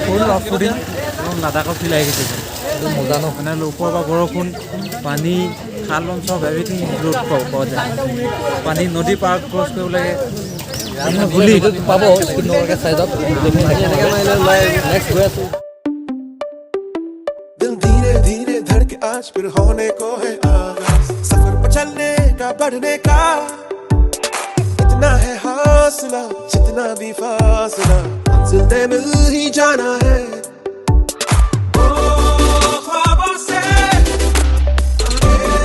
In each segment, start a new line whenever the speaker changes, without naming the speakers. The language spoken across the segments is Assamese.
ফুল অফ ৰোডিং, লাডাখৰ ফিল আহি গৈছে।
এইটো মজা ন?
মানে ওপৰৰ পৰা বৰষুণ, পানী, খাল, চব এভৰিথিং ইনক্লুড পোৱা যায়। পানী, নদী পাৰ ক্ৰছ কৰিব লাগে।
বুলি পাব, স্কিপ নকৰাকৈ চাই যাওক গোটেইখিনি। নেক্সট গৈ আছোঁ।
दिल धीरे धीरे धड़के, आज फिर होने को है आगाज सफर पर चलने का, बढ़ने का। इतना है हौसला, जितना भी फासला, मंजिल तय मिल ही जाना है। ओ, ख्वाबों से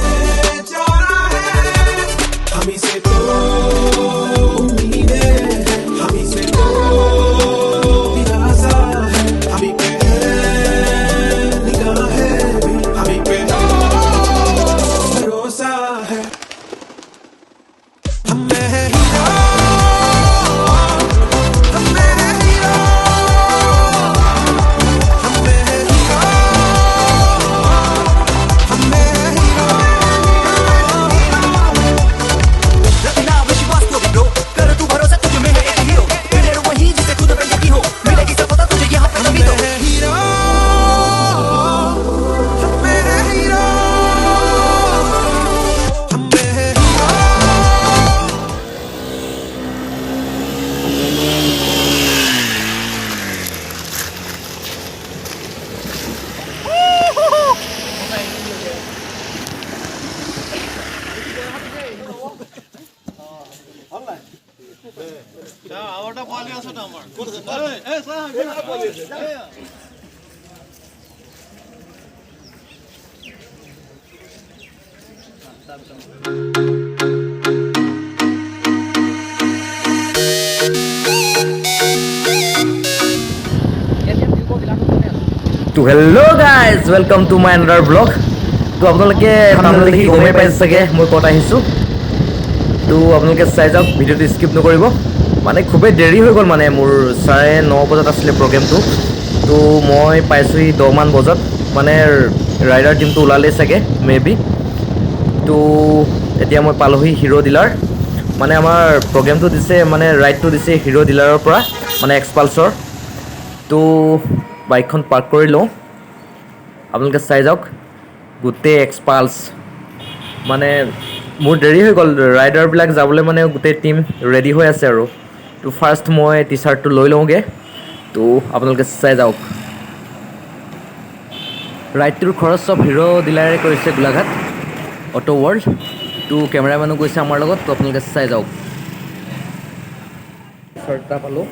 आगे जाना है, हमी से तो उम्मीदें हैं, हमी से तो दिलासा है, हमी पे है निगाहें भी, हमी पे भरोसा है। हम में है हीरो, हम में है हीरो, हम में है हीरो, हम में है हीरो।
रखना विश्वास तो ब्रो, कर तू भरोसा, तुझ में है एक हीरो। मिले वही जिसे खुद पे यकीन हो, मिलेगी सफलता तुझे यहाँ पे तभी तो
है हीरो, हम में है हीरो, हम में है हीरो।
তো hello guys, welcome to my another vlog. তো আপোনালোকে থাম্বনেইল দেখি গমেই পাইছে চাগে মই ক'ত আহিছোঁ। তো আপোনালোকে চাই যাওক ভিডিঅ'টো, স্কিপ নকৰিব। মানে খুবেই দেৰি হৈ গ'ল, মানে মোৰ 9:30 বজাত আছিলে প্ৰগ্ৰেমটো, তো মই পাইছোঁহি 10মান বজাত। মানে ৰাইডাৰ টীমটো ওলালেই চাগে মে বি। তো এতিয়া মই পালোহি হিৰ' ডিলাৰ। মানে আমাৰ প্ৰগ্ৰেমটো দিছে, মানে ৰাইডটো দিছে হিৰ' ডিলাৰৰ পৰা, মানে এক্সপালছৰ। তো বাইকখন পাৰ্ক কৰি লওঁ, আপোনালোকে চাই যাওক গোটেই এক্সপালছ। মানে মোৰ দেৰি হৈ গ'ল, ৰাইডাৰবিলাক যাবলৈ মানে গোটেই টীম ৰেডি হৈ আছে আৰু। তো ফাৰ্ষ্ট মই টি চাৰ্টটো লৈ লওঁগৈ। তো আপোনালোকে চাই যাওক, ৰাইডটোৰ খৰচ চব হিৰ' ডিলাৰে কৰিছে, গোলাঘাট অট' ৱৰ্ল্ড। তো কেমেৰামেনো গৈছে আমাৰ লগত। তো আপোনালোকে চাই যাওক। চাৰ্ট এটা পালোঁ,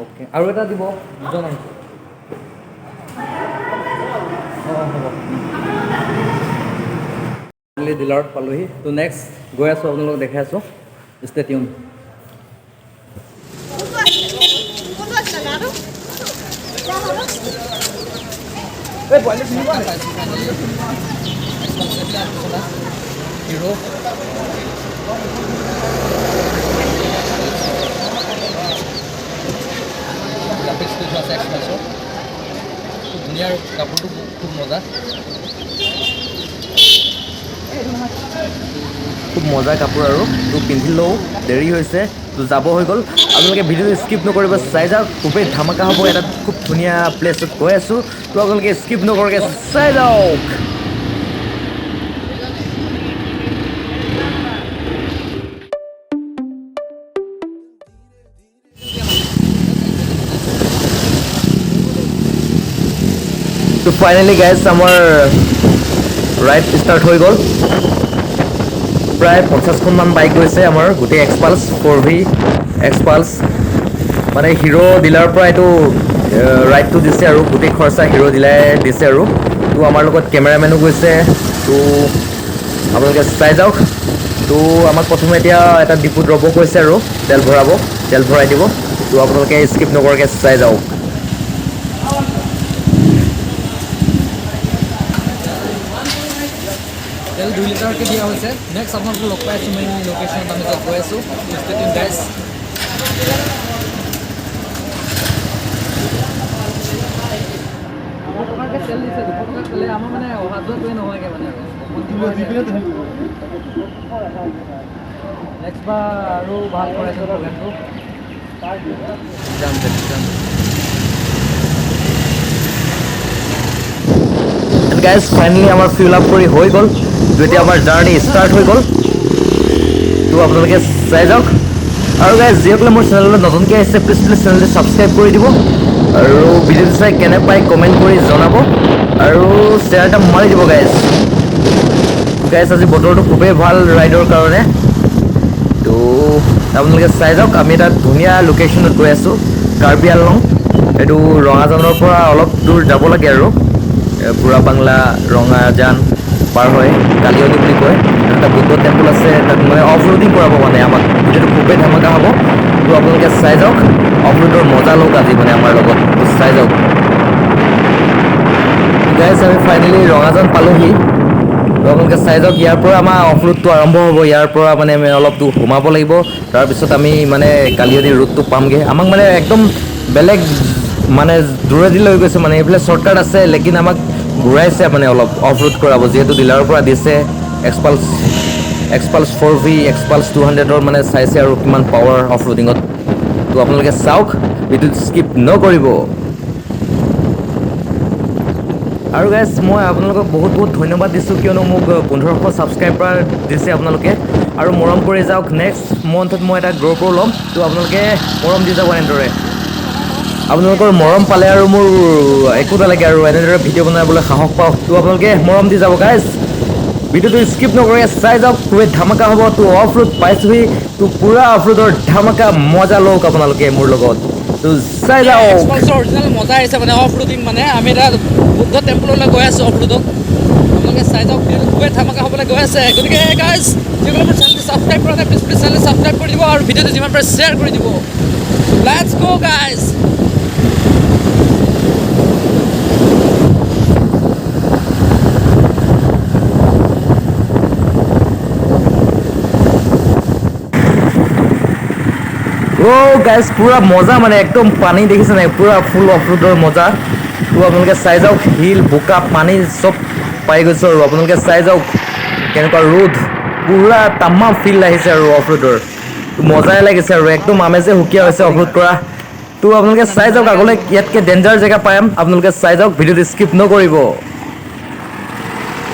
অ'কে। আৰু এটা দিব, দুজন আহিছোঁ। অঁ, হ'ব। ডিলাৰত পালোহি। তো নেক্সট গৈ আছোঁ, আপোনালোকক দেখাই আছোঁ। Stay tune.
কোনটো আছিলে গাটো?
হিৰ' গ্ৰাফিক্স কৰি থোৱা আছে এক্সপালছৰ, খুব ধুনীয়া আৰু কাপোৰটো খুব মজা, খুব মজা কাপোৰ। আৰু তো পিন্ধি লওঁ, দেৰি হৈছে, তো যাব হৈ গ'ল। আপোনালোকে ভিডিঅ'টো স্কিপ নকৰিব, চাই যাওক, খুবেই ধামাকা হ'ব। এটা খুব ধুনীয়া প্লেচত গৈ আছোঁ, তো আপোনালোকে স্কিপ নকৰাকৈ চাই যাওক। তো ফাইনেলি গাইজ, আমাৰ ৰাইড ষ্টাৰ্ট হৈ গ'ল। প্ৰায় 50খনমান বাইক গৈছে আমাৰ, গোটেই এক্সপালছ, 4V Xpulse. মানে হিৰ' ডিলাৰৰ পৰা এইটো ৰাইডটো দিছে আৰু গোটেই খৰচা হিৰ' ডিলাৰে দিছে। আৰু তো আমাৰ লগত কেমেৰামেনো গৈছে। তো আপোনালোকে চাই যাওক। তো আমাক প্ৰথমে এতিয়া এটা ডিপুত ৰ'ব কৈছে আৰু তেল ভৰাব, তেল ভৰাই দিব। তো আপোনালোকে স্কিপ নকৰাকৈ চাই যাওক। তেল 2 লিটাৰকৈ দিয়া হৈছে। নেক্সট আপোনালোকক লগ পাই আছোঁ মেইন লোকেশ্যনত আমি য'ত গৈ আছোঁ। গাইজ, 200 টকাকৈ তেল দিছে। 200 টকা তেলে আমাৰ মানে অহা যোৱাটোৱে নহয়গৈ, মানে নেক্সট বাৰ আৰু ভাল কৰাইছে প্ৰগ্ৰেমটো।
যাম যাম।
গাইজ, ফাইনেলি আমাৰ ফিল আপ কৰি হৈ গ'ল। তো এতিয়া আমাৰ জাৰ্ণি ষ্টাৰ্ট হৈ গ'ল। তো আপোনালোকে চাই যাওক। আৰু গাইজ, যিসকলে মোৰ চেনেললৈ নতুনকৈ আহিছে, প্লিজ প্লিজ চেনেলটো ছাবস্ক্ৰাইব কৰি দিব আৰু ভিডিঅ'টো চাই কেনে পায় কমেণ্ট কৰি জনাব আৰু শ্বেয়াৰ এটা মাৰি দিব গাইজ। গাইজ, আজি বতৰটো খুবেই ভাল ৰাইডৰ কাৰণে। তো আপোনালোকে চাই যাওক, আমি এটা ধুনীয়া লোকেশ্যনত গৈ আছোঁ, কাৰ্বি আংলং। এইটো ৰঙাজানৰ পৰা অলপ দূৰ যাব লাগে আৰু বুঢ়া বাংলা, ৰঙাজান পাৰ হৈ কালিয়নি বুলি কয়, তাত এটা বুদ্ধ টেম্পল আছে। তাত মানে অফ ৰোডিং কৰাব মানে আমাক। ভিডিঅ'টো খুবেই ধামাকা হ'ব। তো আপোনালোকে চাই যাওক, অফ ৰোডৰ মজা লওক আজি মানে আমাৰ লগত। তো চাই যাওক গাইজ, আমি ফাইনেলি ৰঙাজান পালোহি। তো আপোনালোকে চাই যাওক, ইয়াৰ পৰা আমাৰ অফ ৰোডটো আৰম্ভ হ'ব। ইয়াৰ পৰা মানে আমি অলপ দূৰ সোমাব লাগিব, তাৰপিছত আমি মানে কালিয়নি ৰোডটো পামগৈ। আমাক মানে একদম বেলেগ মানে দূৰেদি লৈ গৈছে। মানে এইফালে শ্বৰ্টকাট আছে, লেকিন আমাক ঘূৰাইছে, মানে অলপ অফ ৰোড কৰাব, যিহেতু ডিলাৰৰ পৰা দিছে এক্সপালছ 4V, Xpulse 200ৰ মানে চাইছে আৰু কিমান পাৱাৰ অফ ৰোডিঙত। তো আপোনালোকে চাওক, ভিডিঅ'টো স্কিপ নকৰিব। আৰু গাইজ, মই আপোনালোকক বহুত বহুত ধন্যবাদ দিছোঁ, কিয়নো মোক 1500 ছাবস্ক্ৰাইবাৰ দিছে আপোনালোকে আৰু মৰম কৰি যাওক। নেক্সট মন্থত মই এটা গ্ৰ'প্ৰ' ল'ম। তো আপোনালোকে মৰম দি যাব এনেদৰে। আপোনালোকৰ মৰম পালে আৰু মোৰ একো নালাগে আৰু এনেদৰে ভিডিঅ' বনাবলৈ সাহস পাওঁ। তো আপোনালোকে মৰম দি যাব গাইজ, ভিডিঅ'টো স্কিপ নকৰি চাই যাওক, খুবেই ধামাকা হ'ব। তো অফ ৰোড পাইছোহি, তো পূৰা অফ ৰোডৰ ধামাকা মজা লওক আপোনালোকে মোৰ লগত। তো চাই যাওক।
এক্সপালছৰ অৰিজিনেল মজা আহিছে, মানে অফ ৰোডিং। মানে আমি এতিয়া বুদ্ধ টেম্পললৈ গৈ আছোঁ অফ ৰোডত। আপোনালোকে চাই যাওক, ভিডিঅ'টো খুবেই ধামাকা হ'বলৈ গৈ আছে। গতিকে গাইজ, যিসকলে মোৰ চেনেলটো ছাবস্ক্ৰাইব কৰা নাই, প্লিজ প্লিজ চেনেলটো ছাবস্ক্ৰাইব কৰি দিব আৰু ভিডিঅ'টো যিমান পাৰে শ্বেয়াৰ কৰি দিব। Let's go guys.
O' guys, পূৰা মজা, মানে একদম পানী দেখিছে নাই, পূৰা ফুল অফ ৰোডৰ মজা। তো আপোনালোকে চাই যাওক, শিল, বোকা, পানী চব পাই গৈছোঁ আৰু আপোনালোকে চাই যাওক কেনেকুৱা ৰ'দ, পূৰা তামাম ফিল আহিছে আৰু অফ ৰোডৰ মজাই লাগিছে আৰু একদম আমেজে সুকীয়া হৈছে অফ ৰোড কৰা। তো আপোনালোকে চাই যাওক, আগলৈ ইয়াতকৈ ডেঞ্জাৰ জেগা পাম। আপোনালোকে চাই যাওক, ভিডিঅ'টো স্কিপ নকৰিব।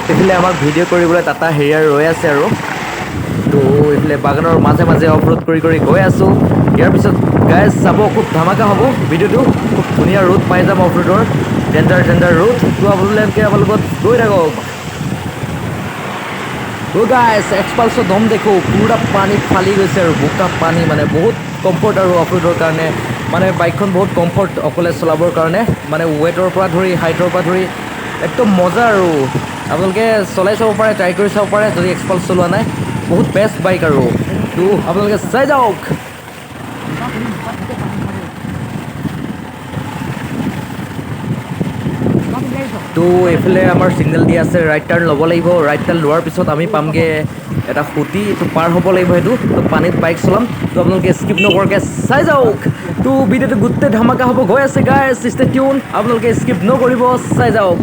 এইফালে আমাক ভিডিঅ' কৰিবলৈ টাটা হেৰিয়াৰ ৰৈ আছে আৰু তো এইফালে বাগানৰ মাজে মাজে অফ ৰোড কৰি কৰি গৈ আছোঁ। ইয়াৰ পিছত গাইজ চাব, খুব ধামাকা হ'ব ভিডিঅ'টো। খুব ধুনীয়া ৰোড পাই যাম, অফ ৰোডৰ ডেঞ্জাৰ ডেঞ্জাৰ ৰোড। তো আপোনালোকে আপোনালোকত গৈ থাকক। অ' গাইজ, এক্সপালছৰ দম দেখো, পূৰা পানী ফালি গৈছে আৰু বোকা পানী, মানে বহুত কমফৰ্ট আৰু অফ ৰোডৰ কাৰণে, মানে বাইকখন বহুত কমফৰ্ট অকলে চলাবৰ কাৰণে, মানে ৱেটৰ পৰা ধৰি হাইটৰ পৰা ধৰি একদম মজা আৰু আপোনালোকে চলাই চাব পাৰে, ট্ৰাই কৰি চাব পাৰে যদি এক্সপালছ চলোৱা নাই। বহুত বেষ্ট বাইক আৰু তো আপোনালোকে চাই যাওক। তো এইফালে আমাৰ ছিগনেল দিয়া আছে, ৰাইট টাৰ্ণ ল'ব লাগিব। ৰাইট টাৰ্ণ লোৱাৰ পিছত আমি পামগৈ এটা সুঁতি, তো পাৰ হ'ব লাগিব সেইটো। তো পানীত বাইক চলাম। তো আপোনালোকে স্কিপ নকৰাকৈ চাই যাওক। তো ভিডিঅ'টো গোটেই ধামাকা হ'ব গৈ আছে গাইজ, ষ্টে টিউন, আপোনালোকে স্কিপ নকৰিব, চাই যাওক।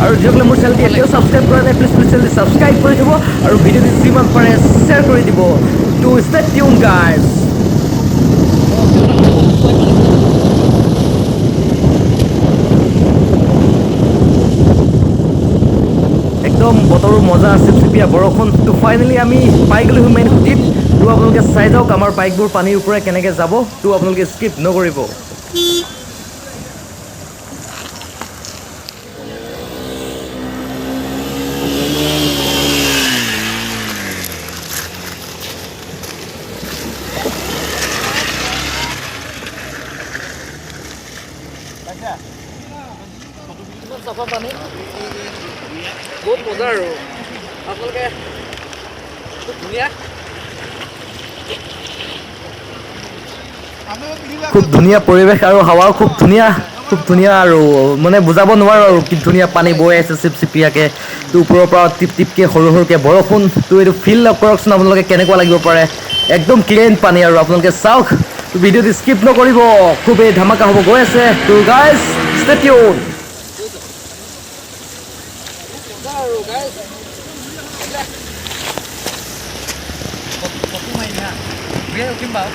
আৰু যিসকলে মোৰ চেনেলটি এতিয়াও ছাবস্ক্ৰাইব কৰা নাই, প্লিজ প্লিজ চেনেলটি ছাবস্ক্ৰাইব কৰি থ'ব আৰু ভিডিঅ'টো যিমান পাৰে শ্বেয়াৰ কৰি দিব। তো ষ্টে টিউন গাইজ। একদম বতৰো মজা, চিপচিপীয়া বৰষুণ। তো ফাইনেলি আমি পাই গ'লো মেইন সুঁতিত। তো আপোনালোকে চাই যাওক আমাৰ বাইকবোৰ পানীৰ ওপৰে কেনেকৈ যাব। তো আপোনালোকে স্কিপ নকৰিব।
চাফা পানী, বহুত মজা আৰু আপোনালোকে খুব ধুনীয়া।
খুব ধুনীয়া পৰিৱেশ আৰু হাৱাও খুব ধুনীয়া, খুব ধুনীয়া আৰু মানে বুজাব নোৱাৰোঁ আৰু কি ধুনীয়া পানী বৈ আছে চিপচিপীয়াকৈ। তো ওপৰৰ পৰা টিপ টিপকৈ সৰু সৰুকৈ বৰষুণ। তো এইটো ফিল কৰকচোন আপোনালোকে কেনেকুৱা লাগিব পাৰে, একদম ক্লিন পানী আৰু আপোনালোকে চাওক, ভিডিঅ'টো স্কিপ নকৰিব, খুবেই ধামাকা হ'ব গৈ আছে। তো গাইজ ষ্টে টিউন।
আৰু গাইজ, উঠিম বাৰু।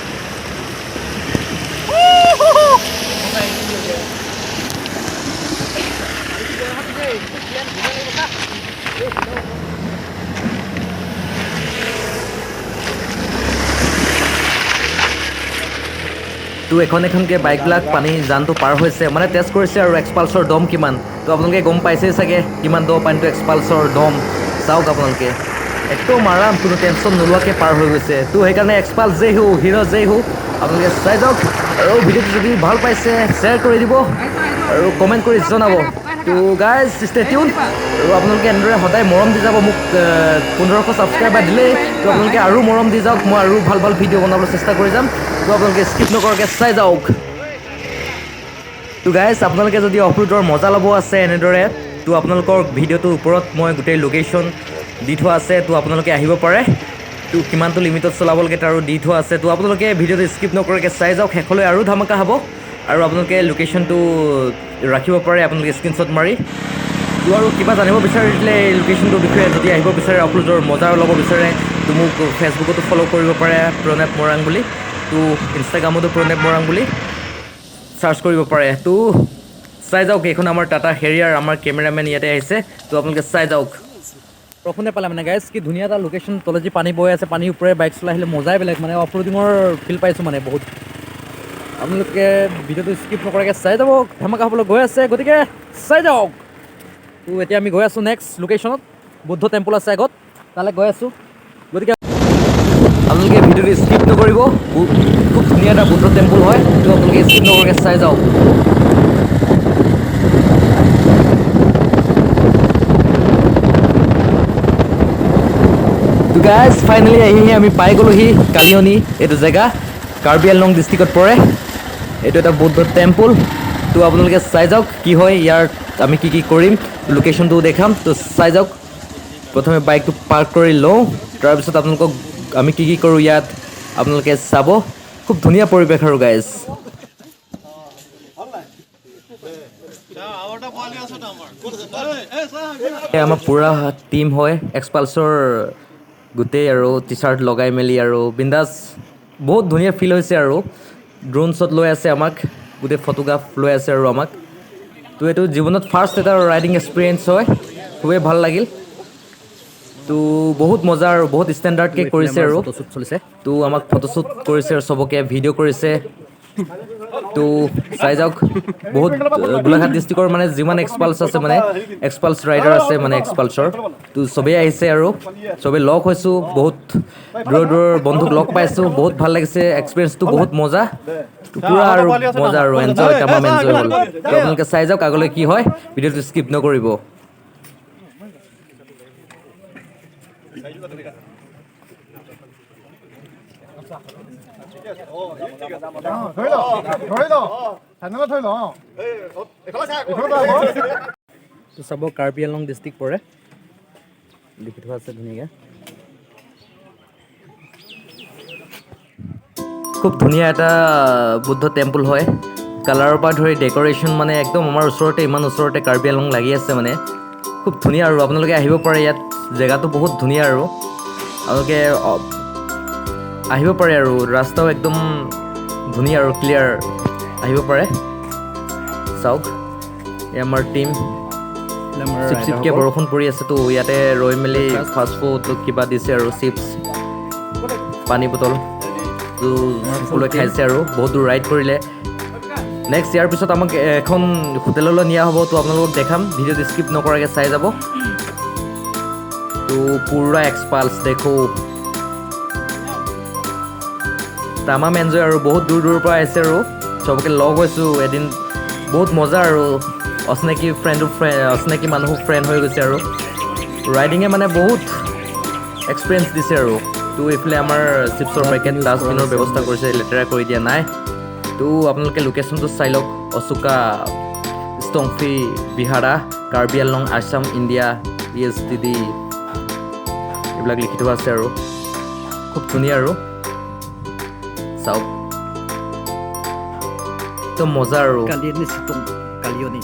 তো এখন এখনকৈ বাইকবিলাক পানী জানটো পাৰ হৈছে, মানে টেষ্ট কৰিছে আৰু এক্সপালছৰ দম কিমান। তো আপোনালোকে গম পাইছেই চাগে কিমান দ পানীটো এক্সপালছৰ দম। চাওক আপোনালোকে, একদম আৰাম, কোনো টেনশ্যন নোলোৱাকৈ পাৰ হৈ গৈছে। তো সেইকাৰণে এক্সপালছ জয় হো, হিৰ' জয় হো। আপোনালোকে চাই যাওক আৰু ভিডিঅ'টো যদি ভাল পাইছে শ্বেয়াৰ কৰি দিব আৰু কমেণ্ট কৰি জনাব। তো গাইজ, ষ্টে টিউন আৰু আপোনালোকে এনেদৰে সদায় মৰম দি যাব মোক। 1500 ছাবস্ক্ৰাইবাৰ দিলেই, তো আপোনালোকে আৰু মৰম দি যাওক, মই আৰু ভাল ভাল ভিডিঅ' বনাবলৈ চেষ্টা কৰি যাম। তো আপোনালোকে স্কিপ নকৰাকৈ চাই যাওক। তো গাইজ, আপোনালোকে যদি অফ ৰোডৰ মজা ল'ব আছে এনেদৰে, তো আপোনালোকৰ ভিডিঅ'টোৰ ওপৰত মই গোটেই লোকেশ্যন দি থোৱা আছে, তো আপোনালোকে আহিব পাৰে। তো কিমানটো লিমিটত চলাব লাগে তাৰো দি থোৱা আছে। তো আপোনালোকে ভিডিঅ'টো স্কিপ নকৰাকৈ চাই যাওক শেষলৈ, আৰু ধামাকা হ'ব। আৰু আপোনালোকে লোকেশ্যনটো ৰাখিব পাৰে আপোনালোকে স্ক্ৰীনশ্বট মাৰি। তো আৰু কিবা জানিব বিচাৰিলে এই লোকেশ্যনটোৰ বিষয়ে, যদি আহিব বিচাৰে, অফ ৰোডৰ মজা ল'ব বিচাৰে, তো মোক ফেচবুকতো ফ'ল' কৰিব পাৰে প্ৰণৱ মৰাং বুলি, তো ইনষ্টাগ্ৰামতো প্ৰণৱ মৰাং বুলি চাৰ্চ কৰিব পাৰে। তো চাই যাওক, এইখন আমাৰ টাটা হেৰিয়াৰ, আমাৰ কেমেৰামেন ইয়াতে আহিছে, তো আপোনালোকে চাই যাওক।
বৰষুণে পালে মানে গাইজ, কি ধুনীয়া এটা লোকেশ্যন। তলে যি পানী বৈ আছে, পানীৰ ওপৰে বাইক চলাই আহিলে মজাই বেলেগ, মানে অফ ৰোডিঙৰ ফিল পাইছোঁ মানে বহুত। আপোনালোকে ভিডিঅ'টো স্কিপ নকৰাকৈ চাই যাব, ধামাকা হ'বলৈ গৈ আছে, গতিকে চাই যাওক। তো এতিয়া আমি গৈ আছোঁ নেক্সট লোকেশ্যনত, বুদ্ধ টেম্পল আছে আগত, তালৈ গৈ আছোঁ। গতিকে
আপোনালোকে ভিডিঅ'টো স্কিপ নকৰিব, খুব ধুনীয়া এটা বুদ্ধ টেম্পল হয়, তো আপোনালোকে স্কিপ নকৰাকৈ চাই যাওক। তো গাইজ, ফাইনেলি আহি আমি পাই গ'লোহি কালিয়নি। এইটো জেগা কাৰ্বি আংলং ডিষ্ট্ৰিক্টত পৰে। এইটো এটা বৌদ্ধ টেম্পল। তো আপোনালোকে চাই যাওক কি হয় ইয়াৰ, আমি কি কি কৰিম, লোকেশ্যনটো দেখাম। তো চাই যাওক, প্ৰথমে বাইকটো পাৰ্ক কৰি লওঁ, তাৰপিছত আপোনালোকক আমি কি কি কৰোঁ ইয়াত আপোনালোকে চাব। খুব ধুনীয়া পৰিৱেশ আৰু গাইজ। আমাৰ পূৰা টীম হয় এক্সপালছৰ গোটেই, আৰু টি চাৰ্ট লগাই মেলি আৰু বিন্দাছ, বহুত ধুনীয়া ফিল হৈছে। আৰু ড্ৰোন শ্বট লৈ আছে আমাক, গোটেই ফটোগ্ৰাফ লৈ আছে আৰু আমাক। তো এইটো জীৱনত ফাৰ্ষ্ট এটা ৰাইডিং এক্সপিৰিয়েঞ্চ হয়, খুবেই ভাল লাগিল। তো বহুত মজা আৰু বহুত ষ্টেণ্ডাৰ্ডকৈ কৰিছে আৰু।
ফটোশ্বুট চলিছে।
তো আমাক ফটোশ্বুট কৰিছে আৰু চবকে ভিডিঅ' কৰিছে। তো চাই যাওক, বহুত গোলাঘাট ডিষ্ট্ৰিক্টৰ মানে যিমান এক্সপালছ আছে, মানে এক্সপালছ ৰাইডাৰ আছে, মানে এক্সপালছৰ, তো চবেই আহিছে আৰু চবেই লগ হৈছোঁ, বহুত দূৰৰ দূৰৰ বন্ধুক লগ পাইছোঁ, বহুত ভাল লাগিছে। এক্সপিৰিয়েঞ্চটো বহুত মজা, তো পূৰা আৰু মজা আৰু এনজয়, তামাম এনজয় হ'ল। তো আপোনালোকে চাই যাওক আগলৈ কি হয়, ভিডিঅ'টো স্কিপ নকৰিব।
ধৰি ল, ধৰি ল, চেনেলত ধৰি ল। অঁ,
তো চাব, কাৰ্বি আংলং ডিষ্ট্ৰিক্ট পৰে, লিখি থোৱা আছে ধুনীয়াকৈ।
খুব ধুনীয়া এটা বুদ্ধ টেম্পল হয়। কালাৰৰ পৰা ধৰি ডেক'ৰেশ্যন, মানে একদম আমাৰ ওচৰতে, ইমান ওচৰতে কাৰ্বি আংলং লাগি আছে, মানে খুব ধুনীয়া আৰু আপোনালোকে আহিব পাৰে ইয়াত, জেগাটো বহুত ধুনীয়া আৰু আপোনালোকে আহিব পাৰে আৰু ৰাস্তাও একদম ধুনীয়া আৰু ক্লিয়াৰ, আহিব পাৰে। চাওক, এই আমাৰ টীম। চিপ চিপকৈ বৰষুণ পৰি আছেতো, ইয়াতে ৰৈ মেলি ফাষ্ট ফুড কিবা দিছে আৰু চিপছ, পানী বটল, তো সকলোৱে খাইছে আৰু বহুত দূৰ ৰাইড কৰিলে। নেক্সট ইয়াৰ পিছত আমাক এখন হোটেললৈ নিয়া হ'ব, তো আপোনালোকক দেখাম, ভিডিঅ'টো স্কিপ নকৰাকৈ চাই যাব। তো পূৰা এক্সপালছ দেখো, তামাম এনজয় আৰু বহুত দূৰ দূৰৰ পৰা আহিছে আৰু চবকে লগ হৈছোঁ এদিন, বহুত মজা আৰু অচিনাকি ফ্ৰেণ্ডো ফ্ৰেণ্ড, অচিনাকি মানুহো ফ্ৰেণ্ড হৈ গৈছে আৰু ৰাইডিঙে মানে বহুত এক্সপিৰিয়েঞ্চ দিছে আৰু। তো এইফালে আমাৰ চিপছৰ পেকেট, ডাষ্টবিনৰ ব্যৱস্থা কৰিছে, লেতেৰা কৰি দিয়া নাই। তো আপোনালোকে লোকেশ্যনটো চাই লওক, অশোকা ষ্টংফি বিহাৰা, কাৰ্বি আংলং, আছাম, ইণ্ডিয়া, ESTD এইবিলাক লিখি থোৱা আছে আৰু খুব ধুনীয়া আৰু চাওক, একদম মজা আৰু।
কালিয়নি চিটং, কালিয়নি।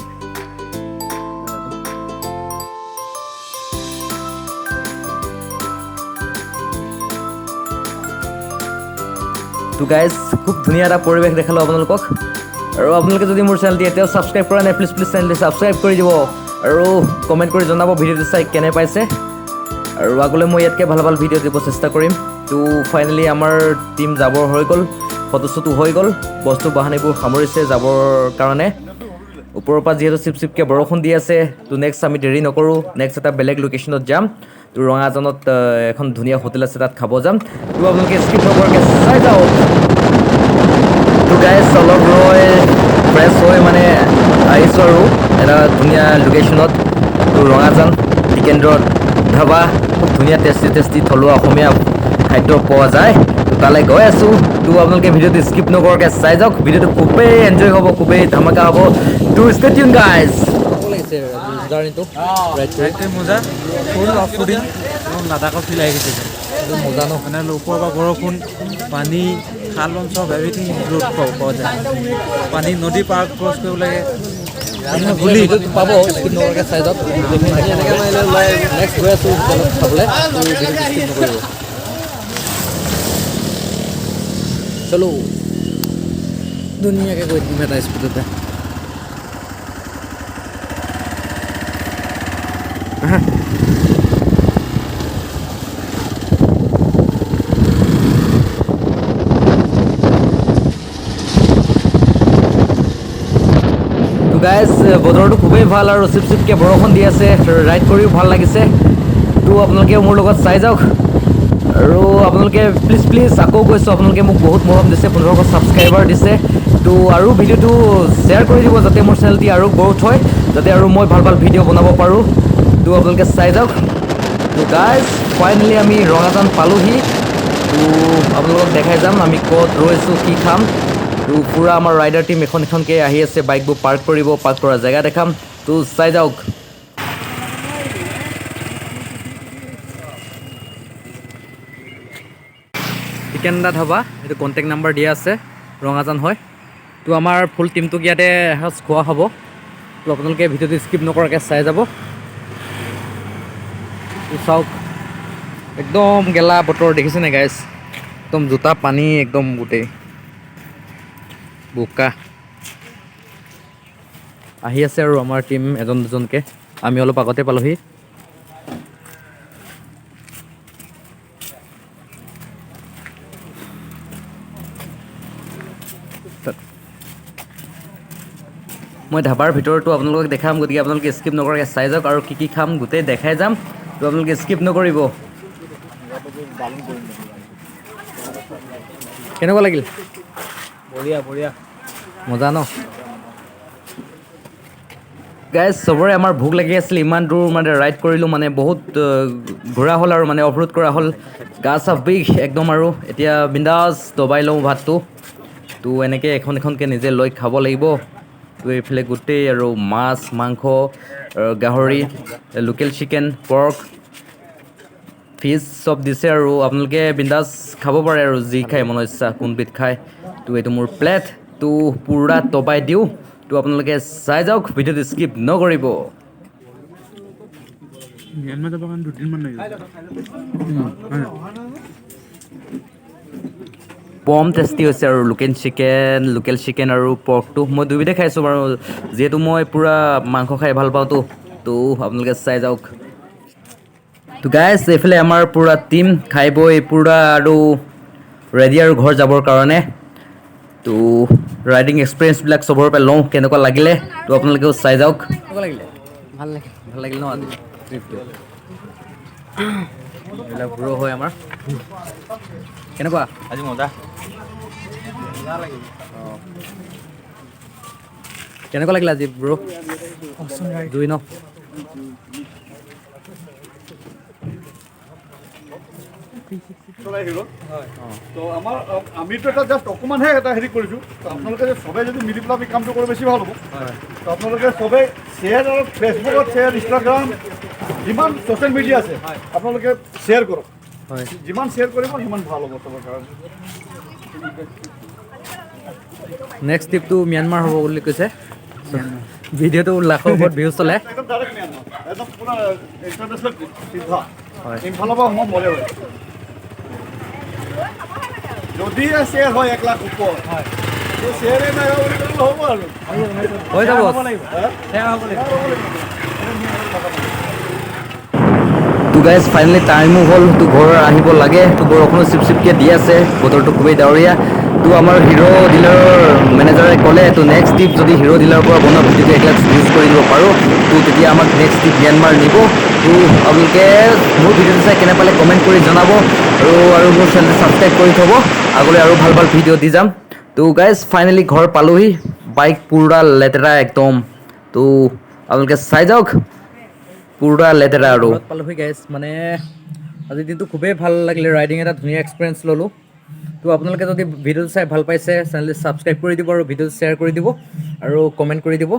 তো গাইজ, খুব ধুনীয়া এটা পৰিৱেশ দেখালোঁ আপোনালোকক। আৰু আপোনালোকে যদি মোৰ চেনেলটি এতিয়াও ছাবস্ক্ৰাইব কৰা নাই, প্লিজ প্লিজ চেনেলটি ছাবস্ক্ৰাইব কৰি দিব আৰু কমেণ্ট কৰি জনাব ভিডিঅ'টো চাই কেনে পাইছে। আৰু আগলৈ মই ইয়াতকৈ ভাল ভাল ভিডিঅ' দিব চেষ্টা কৰিম। তো ফাইনেলি আমাৰ টীম যাবৰ হৈ গ'ল, ফটো চটো হৈ গ'ল, বস্তু বাহানিবোৰ সামৰিছে যাবৰ কাৰণে। ওপৰৰ পৰা যিহেতু চিপ চিপকৈ বৰষুণ দি আছে, তো নেক্সট আমি দেৰি নকৰোঁ, নেক্সট এটা বেলেগ লোকেশ্যনত যাম। তো ৰঙাজানত এখন ধুনীয়া হোটেল আছে, তাত খাব যাম। তো আপোনালোকে স্কিপ নকৰাকৈ চাই যাওক। তো গাইজ, অলপ ৰৈ ফ্ৰেছ হৈ মানে আহিছোঁ আৰু এটা ধুনীয়া লোকেশ্যনত। তো ৰঙাজান টিকেন্দ্ৰ ধাবা, খুব ধুনীয়া টেষ্টি টেষ্টি থলুৱা অসমীয়া খাদ্য পোৱা যায়। তো তালৈ গৈ আছোঁ। তো আপোনালোকে ভিডিঅ'টো স্কিপ নকৰাকৈ চাই যাওক, ভিডিঅ'টো খুবেই এনজয় হ'ব, খুবেই ধামাকা হ'ব। তো ষ্টে টিউন গাইজ।
লাগিছে জাৰ্ণিটো ৰাইড কৰি?
ৰাইডটোৱে মজা, ফুল অফ ৰোডিং, লাডাখৰ ফিল আহি গৈছে।
একদম মজা ন?
মানে ওপৰৰ পৰা বৰষুণ, পানী, খাল বন চব এভৰিথিং ৰোড পোৱা যায়। পানী নদী পাৰ ক্ৰছ কৰিব লাগে।
ভিডিঅ'টো পাব, স্কিপ নকৰাকৈ চাই যাওক। নেক্সট গৈ আছোঁ হোটেলত খাবলৈ, তো ভিডিঅ'টো স্কিপ নকৰিব। চলো, ধুনীয়াকৈ গৈ থাকিম এটা স্পীডতে। আহা।
তো গাইজ, বতৰটো খুবেই ভাল আৰু চিপ চিপকৈ বৰষুণ দি আছে, ৰাইড কৰিও ভাল লাগিছে। তো আপোনালোকে মোৰ লগত চাই যাওক। আৰু আপোনালোকে প্লিজ প্লিজ, আকৌ কৈছোঁ, আপোনালোকে মোক বহুত মৰম দিছে, 1500 ছাবস্ক্ৰাইবাৰ দিছে। তো আৰু ভিডিঅ'টো শ্বেয়াৰ কৰি দিব, যাতে মোৰ চেনেলটি আৰু গ্ৰ'থ হয়, যাতে আৰু মই ভাল ভাল ভিডিঅ' বনাব পাৰোঁ। তো আপোনালোকে চাই যাওক। তো গাইজ, ফাইনেলি আমি ৰঙাজান পালোহি। তো আপোনালোকক দেখাই যাম আমি ক'ত ৰৈছোঁ, কি খাম। তো পূৰা আমাৰ ৰাইডাৰ টীম এখন এখনকৈ আহি আছে, বাইকবোৰ পাৰ্ক কৰিব, পাৰ্ক কৰা জেগা দেখাম। তো চাই যাওক।
টিকেন্দা ধাবা, এইটো কণ্টেক্ট নাম্বাৰ দিয়া আছে, ৰঙাজান হয়। তো আমাৰ ফুল টীমটোক ইয়াতে এসাঁজ খোৱা হ'ব। তো আপোনালোকে ভিডিঅ'টো স্কিপ নকৰাকৈ চাই যাব। তো চাওক, একদম গেলা বতৰ দেখিছেনে গাইজ? একদম জোতা পানী, একদম গোটেই বোকা। আহি আছে আৰু আমাৰ টীম এজন দুজনকৈ, আমি অলপ আগতে পালোহি।
মই ধাবাৰ ভিতৰতো আপোনালোকক দেখাম, গতিকে আপোনালোকে স্কিপ নকৰাকৈ চাই যাওক। আৰু কি কি খাম গোটেই দেখাই যাম, তো আপোনালোকে স্কিপ নকৰিব। কেনেকুৱা লাগিল?
বঢ়িয়া বঢ়িয়া।
মজা ন গাইজ? চবৰে আমাৰ ভোক লাগি আছিল। ইমান দূৰ মানে ৰাইড কৰিলোঁ, মানে বহুত ঘূৰা হ'ল আৰু মানে অফৰোড কৰা হ'ল, গা চা বিষ একদম। আৰু এতিয়া বিন্দাছ দবাই লওঁ ভাতটো। তো এনেকৈ এখন এখনকৈ নিজে লৈ খাব লাগিব। তো এইফালে গোটেই আৰু মাছ, মাংস, গাহৰি, লোকেল চিকেন, পৰ্ক, ফিছ চব দিছে আৰু আপোনালোকে বিন্দাছ খাব পাৰে আৰু যি খায় মনৰ ইচ্ছা, কোনবিধ খায়। তো এইটো মোৰ প্লেট, তো পূৰা দবাই দিওঁ। তো আপোনালোকে চাই যাওক, ভিডিঅ'টো স্কিপ নকৰিব।
ম্যানমাৰ যাবৰ কাৰণে দুদিনমান লাগিব।
বম টেষ্টি হৈছে আৰু লোকেল চিকেন আৰু পৰ্কটো মই দুবিধে খাইছোঁ বাৰু, যিহেতু মই পূৰা মাংস খাই ভাল পাওঁতো। তো আপোনালোকে চাই যাওক। তো গাইজ, এইফালে আমাৰ পূৰা টীম খাই বৈ পূৰা আৰু ৰেডি আৰু ঘৰ যাবৰ কাৰণে। তো ৰাইডিং এক্সপিৰিয়েঞ্চবিলাক চবৰে পৰা লওঁ, কেনেকুৱা লাগিলে। তো আপোনালোকেও চাই যাওক।
কেনেকুৱা লাগিলে?
ভাল লাগিল, ভাল লাগিল ন আজি ট্ৰিপটো? এইবিলাক ব্ৰ' হয় আমাৰ। কেনেকুৱা?
আজি মজা।
অঁ, কেনেকুৱা লাগিলে আজি ব্ৰ'? জুই ন?
চলাই আহিব। তো আমাৰ আমিতো এটা জাষ্ট অকণমানহে এটা হেৰি কৰিছোঁ। তো আপোনালোকে যে চবে যদি মিলি পেলাই আমি কামটো কৰোঁ, বেছি ভাল হ'ব। তো আপোনালোকে চবে শ্বেয়াৰ আৰু ফেচবুকত শ্বেয়াৰ, ইনষ্টাগ্ৰাম, যিমান ছ'চিয়েল মিডিয়া আছে, আপোনালোকে শ্বেয়াৰ কৰক। যিমান শ্বেয়াৰ কৰিব সিমান ভাল হ'ব চবৰ কাৰণে।
নেক্সট ট্ৰিপটো ম্যানমাৰ হ'ব বুলি কৈছে। ভিডিঅ'টো লাখৰ ওপৰত ভিউজ চলে।
একদম ডাইৰেক্ট ম্যানমাৰ, একদম পুৰা ইণ্টাৰনেশ্যনেল চিধা।
হয়।
ইফালৰ পৰা সোমাম মৰে হয়। যদিহে শ্বেয়াৰ হয় 1 লাখ ওপৰ, তো শ্বেয়াৰে নাই হোৱা বুলি ক'লে নহ'ব আৰু।
হৈ যাব।
শ্বেয়াৰ হ'ব লাগিব।
তো গাইজ, ফাইনেলি টাইমো হ'ল, তো ঘৰ আহিব লাগে। তো বৰষুণো চিপ চিপকৈ দি আছে, বতৰটো খুবেই ডাৱৰীয়া। তো আমাৰ হিৰ' ডিলাৰৰ মেনেজাৰে ক'লে, তো নেক্সট ট্ৰিপ যদি হিৰ' ডিলাৰৰ পৰা বনোৱা ভিডিঅ'টো 1 লাখ ভিউজ কৰি দিব পাৰোঁ, তো তেতিয়া আমাক নেক্সট ট্ৰিপ ম্যানমাৰ নিব। তো আপোনালোকে মোৰ ভিডিঅ'টো চাই কেনে পালে কমেণ্ট কৰি জনাব আৰু মোৰ চেনেলটো ছাবস্ক্ৰাইব কৰি থ'ব। আগলৈ আৰু ভাল ভাল ভিডিঅ' দি যাম। তো গাইজ, ফাইনেলি ঘৰ পালোহি। বাইক পুৰা লেতেৰা একদম। তো আপোনালোকে চাই যাওক, পুৰা লেতেৰা আৰু।
ঘৰত পালোহি গাইজ। মানে আজিৰ দিনটো খুবেই ভাল লাগিলে, ৰাইডিং এটা ধুনীয়া এক্সপিৰিয়েঞ্চ ল'লোঁ। তো আপোনালোকে যদি ভিডিঅ'টো চাই ভাল পাইছে, চেনেলটো ছাবস্ক্ৰাইব কৰি দিব আৰু ভিডিঅ'টো শ্বেয়াৰ কৰি দিব আৰু কমেণ্ট কৰি দিব।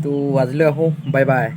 তো আজিলৈ আহোঁ, বাই বাই।